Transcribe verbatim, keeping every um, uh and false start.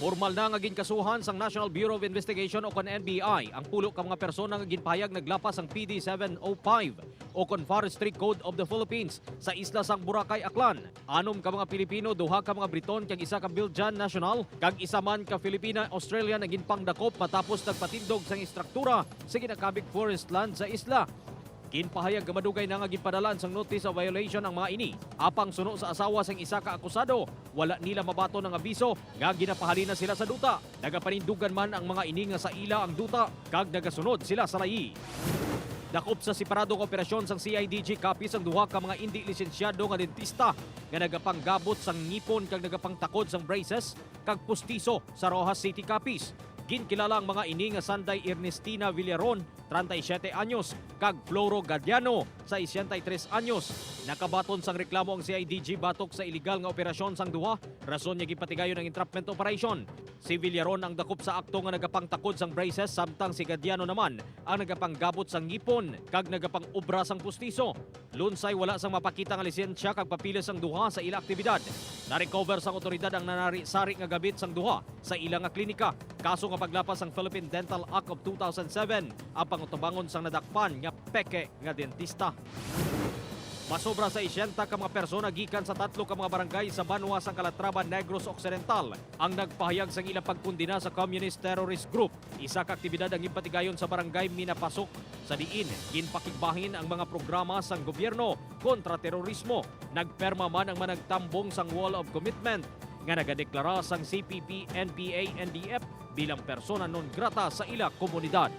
Formal na nga ginkasuhan sang National Bureau of Investigation o kon N B I ang pulo ka mga persona nga ginpahayag naglapas sang P D seven oh five o kon Forestry Code of the Philippines sa isla sang Boracay, Aklan. Anom ka mga Pilipino, duha ka mga Briton kag isa ka Belgian national kag isa man ka Filipina-Australian ang ginpangdakop matapos nagpatindog sang estruktura sa ginakabig forest land sa isla. Ginpahayag nga madugay na nga ginpadalan sang notice of violation ang mga ini. Apang suno sa asawa sang isa ka akusado, wala nila mabaton ang abiso nga ginapahalin na sila sa duta. Nagapanindugan man ang mga ini nga sa ila ang duta kag nagasunod sila sa layi. Dakop sa separado nga operasyon sang C I D G Capiz ang duha ka mga indi lisensyado nga dentista nga nagapanggabot sang ngipon kag nagapangtakod sang braces kag pustiso sa Roxas City, Capiz. Ginkilala ang mga ini nga Sanday Ernestina Villaron, treinta y siete anyos, kag Floro Gadiano, sesenta y tres anyos. Nakabaton sang reklamo ang C I D G batok sa iligal nga operasyon sang duha, rason nga ginpatigayon ang entrapment operation. Si Villaron ang dakop sa akto nga nagapangtakod sang braces, samtang si Gadiano naman ang nagapanggabot sang ngipon kag nagapang-obra sang pustiso. Lunsay wala sang mapakita nga lisensya kag papeles sang duha sa ila aktibidad. Na-recover sang awtoridad ang nanari-sari nga gamit sang duha sa ila nga klinika. Kaso nga paglapas sang Philippine Dental Act of two thousand seven ang pangatubangon sang nadakpan nga peke nga dentista. Masobra sa sesenta ka mga persona gikan sa tatlo ka mga barangay sa banwa sang Calatrava, Negros Occidental ang nagpahayag sang ilang pagkondena sa communist terrorist group. Isa ka aktibidad ang ginpatigayon sa barangay Minapasok, sa diin ginpakigbahin ang mga programa sang gobyerno kontra terorismo. Nagpirma man ang managtambong sang Wall of Commitment nga nagadeklara sang C P P, N P A, N D F bilang persona non grata sa ila komunidad.